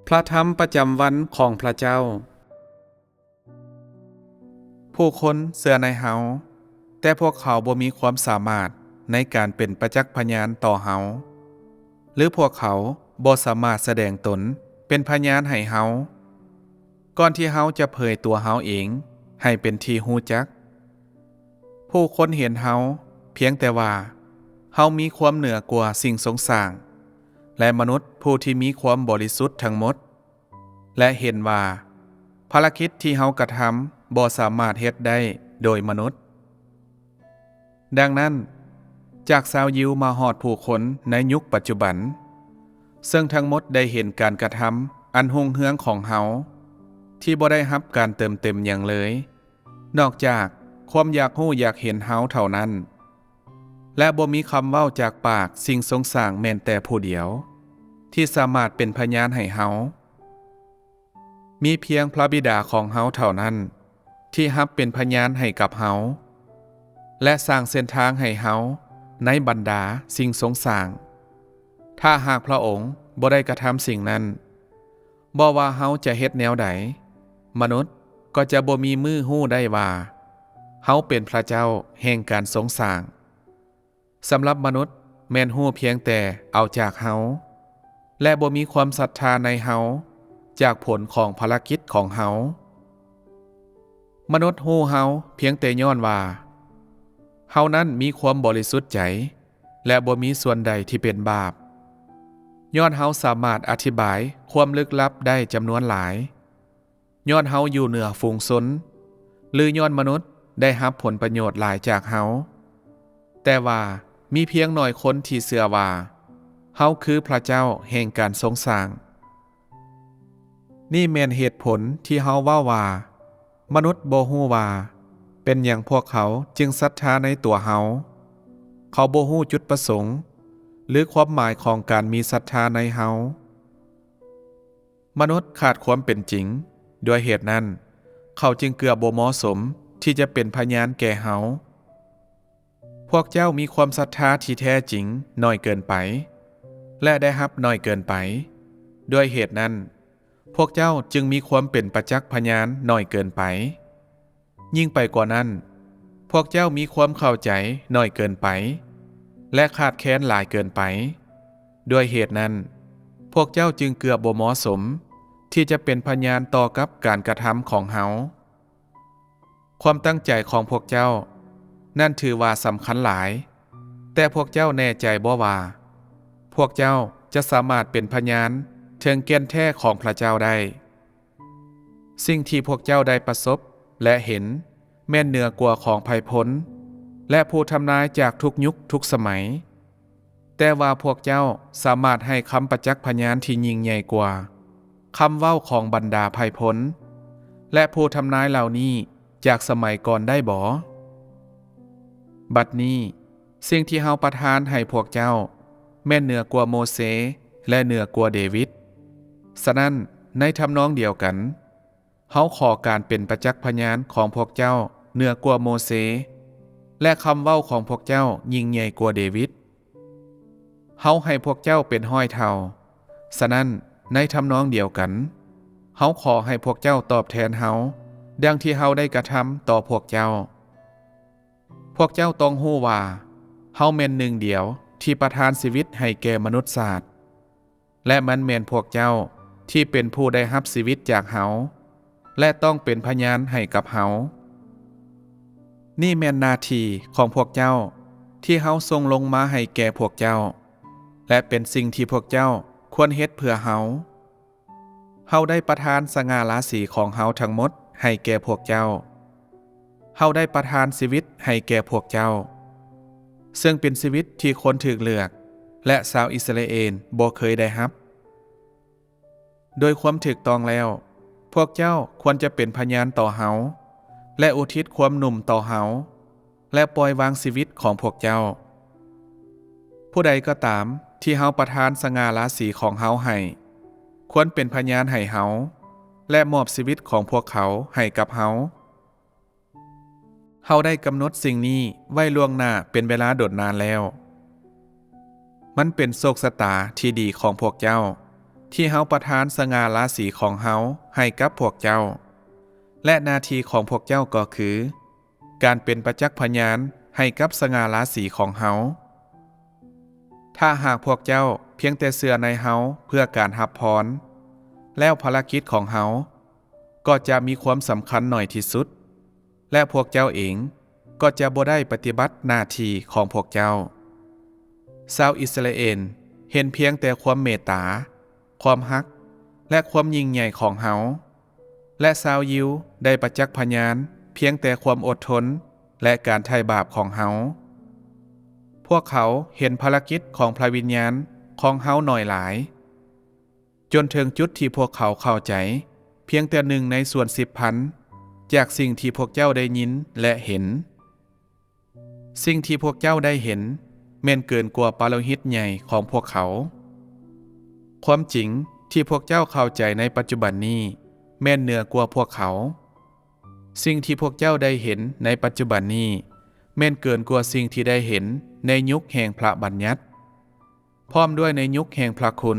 ພະທຳປະຈຳວັນຂອງພະເຈົ້າ. ຜູ້ຄົນເຊື່ອໃນເຮົາ, ແຕ່ພວກເຂົາບໍ່ມີຄວາມສາມາດໃນການເປັນປະຈັກພະຍານຕໍ່ເຮົາ, ຫຼື ພວກເຂົາບໍ່ສາມາດສະແດງຕົນເປັນພະຍານໃຫ້ເຮົາ, ກ່ອນທີ່ເຮົາຈະເຜີຍຕົວເຮົາເອງໃຫ້ເປັນທີ່ຮູ້ຈັກ. ຜູ້ຄົນເຫັນເຮົາພຽງແຕ່ວ່າເຮົາມີຄວາມເໜືອກວ່າສິ່ງຊົງສ້າງ ແລະ ມະນຸດຜູ້ທີ່ມີຄວາມບໍລິສຸດທັງໝົດ ແລະ ເຫັນວ່າພາລະກິດທີ່ເຮົາກະທຳບໍ່ສາມາດເຮັດໄດ້ໂດຍມະນຸດ. ດັ່ງນັ້ນ, ຈາກຊາວຢິວມາຮອດຜູ້ຄົນໃນຍຸກປັດຈຸບັນ, ເຊິ່ງທັງໝົດໄດ້ເຫັນການກະທຳອັນຮຸ່ງເຮືອງຂອງເຮົາ, ທີ່ບໍ່ໄດ້ຮັບການເຕີມເຕັມຫຍັງເລີຍ, ນອກຈາກຄວາມຢາກຮູ້ຢາກເຫັນເຮົາເທົ່ານັ້ນ, ແລະ ບໍ່ມີຄຳເວົ້າຈາກປາກສິ່ງຊົງສ້າງແມ່ນແຕ່ຜູ້ດຽວ ທີ່ສາມາດເປັນພະຍານໃຫ້ເຮົາ. ມີພຽງພະບິດາຂອງເຮົາເທົ່ານັ້ນ ທີ່ຮັບເປັນພະຍານໃຫ້ກັບເຮົາ ແລະ ສ້າງເສັ້ນທາງໃຫ້ເຮົາໃນບັນດາສິ່ງຊົງສ້າງ. ຖ້າຫາກພະອົງບໍ່ໄດ້ກະທຳສິ່ງນັ້ນ, ບໍ່ວ່າເຮົາຈະເຮັດແນວໃດ, ມະນຸດກໍຈະບໍ່ມີມື້ຮູ້ໄດ້ວ່າເຮົາເປັນພະເຈົ້າແຫ່ງການຊົງສ້າງ. ສຳລັບມະນຸດແມ່ນຮູ້ພຽງແຕ່ເອົາຈາກເຮົາ ແລະ ບໍ່ມີຄວາມສັດທາໃນເຮົາຈາກຜົນຂອງພາລະກິດຂອງເຮົາ. ມະນຸດຮູ້ເຮົາພຽງແຕ່ຍ້ອນວ່າເຮົານັ້ນມີຄວາມບໍລິສຸດໃຈ ແລະ ບໍ່ມີສ່ວນໃດທີ່ເປັນບາບ, ຍ້ອນເຮົາສາມາດອະທິບາຍຄວາມລຶກລັບໄດ້ຈຳນວນຫຼາຍ, ຍ້ອນເຮົາຢູ່ເໜືອຝູງຊົນ ຫຼື ຍ້ອນມະນຸດໄດ້ຮັບຜົນປະໂຫຍດຫຼາຍຈາກເຮົາ, ແຕ່ວ່າມີພຽງໜ້ອຍຄົນທີ່ເຊື່ອວ່າເຮົາຄືພະເຈົ້າແຫ່ງການຊົງສ້າງ. ນີ້ແມ່ນເຫດຜົນທີ່ເຮົາເວົ້າວ່າ ມະນຸດບໍ່ຮູ້ວ່າເປັນຫຍັງພວກເຂົາຈຶ່ງສັດທາໃນຕົວເຮົາ. ເຂົາບໍ່ຮູ້ຈຸດປະສົງ ຫຼື ຄວາມໝາຍຂອງການມີສັດທາໃນເຮົາ. ມະນຸດຂາດຄວາມເປັນຈິງ, ດ້ວຍເຫດນັ້ນ, ເຂົາຈຶ່ງເກືອບບໍ່ເໝາະສົມທີ່ຈະເປັນພະຍານແກ່ເຮົາ. ພວກເຈົ້າມີຄວາມສັດທາທີ່ແທ້ຈິງໜ້ອຍເກີນໄປ ແລະ ໄດ້ຮັບໜ້ອຍເກີນໄປ. ດ້ວຍເຫດນັ້ນ, ພວກເຈົ້າຈຶ່ງມີຄວາມເປັນປະຈັກພະຍານໜ້ອຍເກີນໄປ. ຍິ່ງໄປກວ່ານັ້ນ, ພວກເຈົ້າມີຄວາມເຂົ້າໃຈໜ້ອຍເກີນໄປ ແລະ ຂາດແຄນຫຼາຍເກີນໄປ. ດ້ວຍເຫດນັ້ນ, ພວກເຈົ້າຈຶ່ງເກືອບບໍ່ເໝາະສົມທີ່ຈະເປັນພະຍານຕໍ່ກັບການກະທຳຂອງເຮົາ. ຄວາມຕັ້ງໃຈຂອງພວກເຈົ້ານັ້ນຖືວ່າສຳຄັນຫຼາຍ, ແຕ່ພວກເຈົ້າແນ່ໃຈບໍ່ວ່າ ພວກເຈົ້າຈະສາມາດເປັນພະຍານເຖິງແກ່ນແທ້ຂອງພະເຈົ້າໄດ້? ສິ່ງທີ່ພວກເຈົ້າໄດ້ປະສົບ ແລະ ເຫັນ ແມ່ນເໜືອກວ່າຂອງໄພພົນ ແລະ ຜູ້ທຳນາຍຈາກທຸກຍຸກທຸກສະໄໝ. ແຕ່ວ່າພວກເຈົ້າສາມາດໃຫ້ຄຳປະຈັກພະຍານທີ່ຍິ່ງໃຫຍ່ກວ່າຄຳເວົ້າຂອງບັນດາໄພພົນ ແລະ ຜູ້ທຳນາຍເຫຼົ່ານີ້ຈາກສະໄໝກ່ອນໄດ້ບໍ? ບັດນີ້, ສິ່ງທີ່ເຮົາປະທານໃຫ້ພວກເຈົ້າແມ່ນເໜືອກວ່າໂມເຊ ແລະ ເໜືອກວ່າເດວິດ. ສະນັ້ນ, ໃນທຳນອງດຽວກັນ, ເຮົາຂໍການເປັນປະຈັກພະຍານຂອງພວກເຈົ້າເໜືອກວ່າໂມເຊ ແລະ ຄຳເວົ້າຂອງພວກເຈົ້າຍິ່ງໃຫຍ່ກວ່າເດວິດ. ເຮົາໃຫ້ພວກເຈົ້າເປັນຮ້ອຍເທົ່າ. ສະນັ້ນ, ໃນທຳນອງດຽວກັນ, ເຮົາຂໍໃຫ້ພວກເຈົ້າຕອບແທນເຮົາ ດັ່ງທີ່ເຮົາໄດ້ກະທຳຕໍ່ພວກເຈົ້າ. ພວກເຈົ້າຕ້ອງຮູ້ວ່າ ເຮົາແມ່ນໜຶ່ງດຽວທີ່ປະທານຊີວິດໃຫ້ແກ່ມະນຸດຊາດ. ແລະ ມັນແມ່ນພວກເຈົ້າທີ່ເປັນຜູ້ໄດ້ຮັບຊີວິດຈາກເຮົາ ແລະ ຕ້ອງເປັນພະຍານໃຫ້ກັບເຮົາ. ນີ້ແມ່ນໜ້າທີ່ຂອງພວກເຈົ້າທີ່ເຮົາສົ່ງລົງມາໃຫ້ແກ່ພວກເຈົ້າ ແລະ ເປັນສິ່ງທີ່ພວກເຈົ້າຄວນເຮັດເພື່ອເຮົາ. ເຮົາໄດ້ປະທານສະຫງ່າລາສີຂອງເຮົາທັງໝົດໃຫ້ແກ່ພວກເຈົ້າ. ເຮົາໄດ້ປະທານຊີວິດໃຫ້ແກ່ພວກເຈົ້າ, ເຊິ່ງເປັນຊີວິດທີ່ຄົນຖືກເລືອກ ແລະ ຊາວອິດສະຣາເອນບໍ່ເຄີຍໄດ້ຮັບ. ໂດຍຄວາມຖືກຕ້ອງແລ້ວ, ພວກເຈົ້າຄວນຈະເປັນພະຍານຕໍ່ເຮົາ ແລະ ອຸທິດຄວາມໜຸ່ມຕໍ່ເຮົາ ແລະ ປ່ອຍວາງຊີວິດຂອງພວກເຈົ້າ. ຜູ້ໃດກໍຕາມທີ່ເຮົາປະທານສະຫງ່າລາສີຂອງເຮົາໃຫ້, ຄວນເປັນພະຍານໃຫ້ເຮົາ ແລະ ມອບຊີວິດຂອງພວກເຂົາໃຫ້ກັບເຮົາ. ເຮົາໄດ້ກຳນົດສິ່ງນີ້ໄວ້ລ່ວງໜ້າເປັນເວລາດົນນານແລ້ວ. ມັນເປັນໂຊກຊະຕາທີ່ດີຂອງພວກເຈົ້າ ທີ່ເຮົາປະທານສະຫງ່າລາສີຂອງເຮົາໃຫ້ກັບພວກເຈົ້າ, ແລະ ໜ້າທີ່ຂອງພວກເຈົ້າກໍຄື ການເປັນປະຈັກພະຍານໃຫ້ກັບສະຫງ່າລາສີຂອງເຮົາ. ຖ້າຫາກພວກເຈົ້າພຽງແຕ່ເຊື່ອໃນເຮົາເພື່ອການຮັບພອນ, ແລ້ວພາລະກິດຂອງເຮົາກໍຈະມີຄວາມສຳຄັນໜ້ອຍທີ່ສຸດ, ແລະ ພວກເຈົ້າເອງກໍຈະບໍ່ໄດ້ປະຕິບັດໜ້າທີ່ຂອງພວກເຈົ້າ. ຊາວອິດສະຣາເອນເຫັນພຽງແຕ່ຄວາມເມດຕາ, ຄວາມຮັກ ແລະ ຄວາມຍິ່ງໃຫຍ່ຂອງເຮົາ, ແລະ ຊາວຢິວໄດ້ປະຈັກພະຍານພຽງແຕ່ຄວາມອົດທົນ ແລະ ການໄຖ່ບາບຂອງເຮົາ. ພວກເຂົາເຫັນພາລະກິດຂອງພະວິນຍານຂອງເຮົາໜ້ອຍຫຼາຍ, ຈົນເຖິງຈຸດທີ່ພວກເຂົາເຂົ້າໃຈພຽງແຕ່ໜຶ່ງໃນສ່ວນສິບພັນຈາກສິ່ງທີ່ພວກເຈົ້າໄດ້ຍິນ ແລະ ເຫັນ. ສິ່ງທີ່ພວກເຈົ້າໄດ້ເຫັນແມ່ນເກີນກວ່າປາໂລຫິດໃຫຍ່ຂອງພວກເຂົາ. ຄວາມຈິງທີ່ພວກເຈົ້າເຂົ້າໃຈໃນປັດຈຸບັນນີ້ແມ່ນເໜືອກວ່າພວກເຂົາ. ສິ່ງທີ່ພວກເຈົ້າໄດ້ເຫັນໃນປັດຈຸບັນນີ້ແມ່ນເກີນກວ່າສິ່ງທີ່ໄດ້ເຫັນໃນຍຸກແຫ່ງພະບັນຍັດ, ພ້ອມດ້ວຍໃນຍຸກແຫ່ງພະຄຸນ,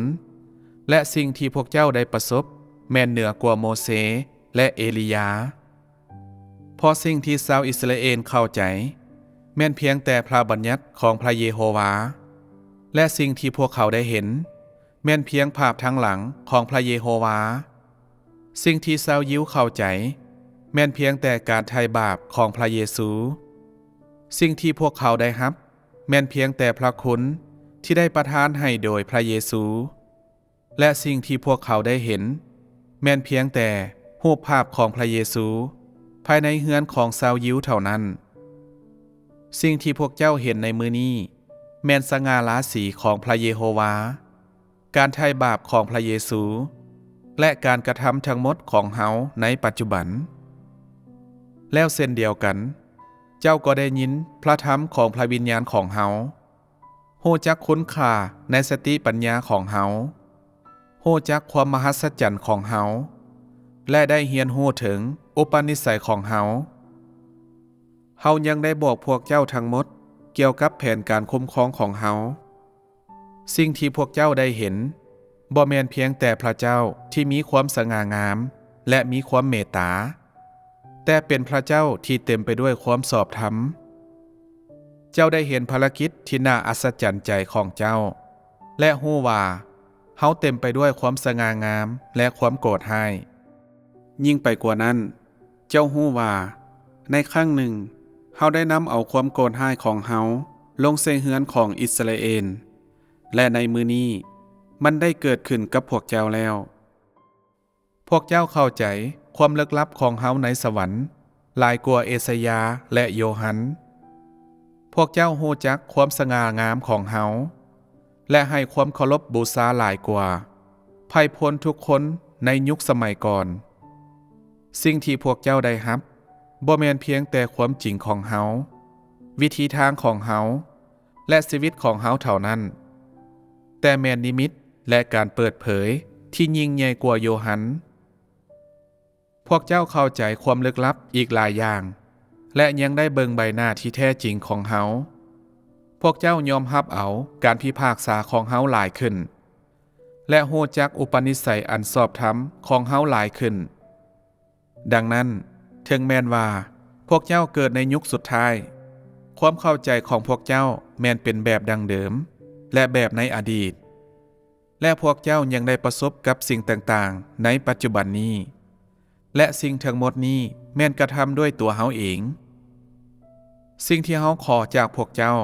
ແລະ ສິ່ງທີ່ພວກເຈົ້າໄດ້ປະສົບແມ່ນເໜືອກວ່າໂມເຊ ແລະ ເອລີຢາ. ເພາະສິ່ງທີ່ຊາວອິດສະຣາເອນເຂົ້າໃຈແມ່ນພຽງແຕ່ພະບັນຍັດຂອງພະເຢໂຮວາ, ແລະ ສິ່ງທີ່ພວກເຂົາໄດ້ເຫັນແມ່ນພຽງພາບທາງຫຼັງຂອງພະເຢໂຮວາ. ສິ່ງທີ່ຊາວຢິວເຂົ້າໃຈແມ່ນພຽງແຕ່ການໄຖ່ບາບຂອງພະເຢຊູ. ສິ່ງທີ່ພວກເຂົາໄດ້ຮັບແມ່ນພຽງແຕ່ພະຄຸນທີ່ໄດ້ປະທານໃຫ້ໂດຍພະເຢຊູ, ແລະ ສິ່ງທີ່ພວກເຂົາໄດ້ເຫັນແມ່ນພຽງແຕ່ຮູບພາບຂອງພະເຢຊູພາຍໃນເຮືອນຂອງຊາວຢິວເທົ່ານັ້ນ. ສິ່ງທີ່ພວກເຈົ້າເຫັນໃນມື້ນີ້ແມ່ນສະຫງ່າລາສີຂອງພະເຢໂຮວາ, ການໄຖ່ບາບຂອງພະເຢຊູ ແລະ ການກະທຳທັງໝົດຂອງເຮົາໃນປັດຈຸບັນ. ແລ້ວເຊັ່ນດຽວກັນ, ເຈົ້າກໍໄດ້ຍິນພະທຳຂອງພະວິນຍານຂອງເຮົາ, ຮູ້ຈັກຄຸນຄ່າໃນສະຕິປັນຍາຂອງເຮົາ, ຮູ້ຈັກຄວາມມະຫັດສະຈັນຂອງເຮົາ ແລະ ໄດ້ຮຽນຮູ້ເຖິງອຸປະນິໄສຂອງເຮົາ. ເຮົາຍັງໄດ້ບອກພວກເຈົ້າທັງໝົດກ່ຽວກັບແຜນການຄຸ້ມຄອງຂອງເຮົາ. ສິ່ງທີ່ພວກເຈົ້າໄດ້ເຫັນບໍ່ແມ່ນພຽງແຕ່ພະເຈົ້າທີ່ມີຄວາມສະຫງ່າງາມ ແລະ ມີຄວາມເມດຕາ, ແຕ່ເປັນພະເຈົ້າທີ່ເຕັມໄປດ້ວຍຄວາມຊອບທຳ. ເຈົ້າໄດ້ເຫັນພາລະກິດທີ່ໜ້າອັດສະຈັນໃຈຂອງເຈົ້າ ແລະ ຮູ້ວ່າເຮົາເຕັມໄປດ້ວຍຄວາມສະຫງ່າງາມ ແລະ ຄວາມໂກດຮ້າຍ. ຍິ່ງໄປກວ່ານັ້ນ, ເຈົ້າຮູ້ວ່າໃນຄັ້ງໜຶ່ງເຮົາໄດ້ນຳເອົາຄວາມໂກດຮ້າຍຂອງເຮົາລົງໃສ່ເຮືອນຂອງອິດສະຣາເອນ, ແລະ ໃນມື້ນີ້ມັນໄດ້ເກີດຂຶ້ນກັບພວກເຈົ້າແລ້ວ. ພວກເຈົ້າເຂົ້າໃຈຄວາມເລິກລັບຂອງເຮົາໃນສະຫວັນຫຼາຍກວ່າເອຊາຍາ ແລະ ໂຢຮັນ. ພວກເຈົ້າຮູ້ຈັກຄວາມສະຫງ່າງາມຂອງເຮົາ ແລະ ໃຫ້ຄວາມເຄົາລົບບູຊາຫຼາຍກວ່າໄພພົນທຸກຄົນໃນຍຸກສະໄໝກ່ອນ. ສິ່ງທີ່ພວກເຈົ້າໄດ້ຮັບບໍ່ແມ່ນພຽງແຕ່ຄວາມຈິງຂອງເຮົາ, ວິທີທາງຂອງເຮົາ ແລະ ຊີວິດຂອງເຮົາເທົ່ານັ້ນ, ແຕ່ແມ່ນນິມິດ ແລະ ການເປີດເຜີຍທີ່ຍິ່ງໃຫຍ່ກວ່າໂຢຮັນ. ພວກເຈົ້າເຂົ້າໃຈຄວາມເລິກລັບອີກຫຼາຍຢ່າງ ແລະ ຍັງໄດ້ເບິ່ງໃບໜ້າທີ່ແທ້ຈິງຂອງເຮົາ. ພວກເຈົ້າຍອມຮັບເອົາການພິພາກສາຂອງເຮົາຫຼາຍຂຶ້ນ ແລະ ຮູ້ຈັກອຸປະນິໄສອັນຊອບທຳຂອງເຮົາຫຼາຍຂຶ້ນ. ດັ່ງນັ້ນ, ເຖິງແມ່ນວ່າພວກເຈົ້າເກີດໃນຍຸກສຸດທ້າຍ, ຄວາມເຂົ້າໃຈຂອງພວກເຈົ້າແມ່ນເປັນແບບດັ້ງເດີມ ແລະ ແບບໃນອະດີດ, ແລະ ພວກເຈົ້າຍັງໄດ້ປະສົບກັບສິ່ງຕ່າງໆໃນປັດຈຸບັນນີ້, ແລະ ສິ່ງທັງໝົດນີ້ແມ່ນກະທຳດ້ວຍຕົວເຮົາເອງ. ສິ່ງທີ່ເຮົາຂໍຈາກພວກເຈົ້າ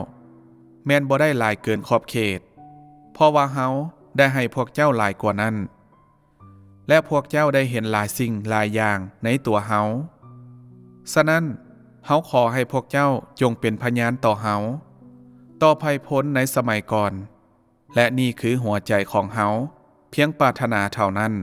ແມ່ນບໍ່ໄດ້ຫຼາຍເກີນຂອບເຂດ, ເພາະວ່າເຮົາໄດ້ໃຫ້ພວກເຈົ້າຫຼາຍກວ່ານັ້ນ. ແລະ ພວກເຈົ້າໄດ້ເຫັນຫຼາຍສິ່ງຫຼາຍຢ່າງໃນຕົວເຮົາ. ສະນັ້ນ, ເຮົາຂໍໃຫ້ພວກເຈົ້າຈົ່ງເປັນພະຍານຕໍ່ເຮົາ, ຕໍ່ໄພພົນໃນສະໄໝກ່ອນ, ແລະ ນີ້ຄືຫົວໃຈຂອງເຮົາ, ພຽງປາດຖະໜາເທົ່ານັ້ນ.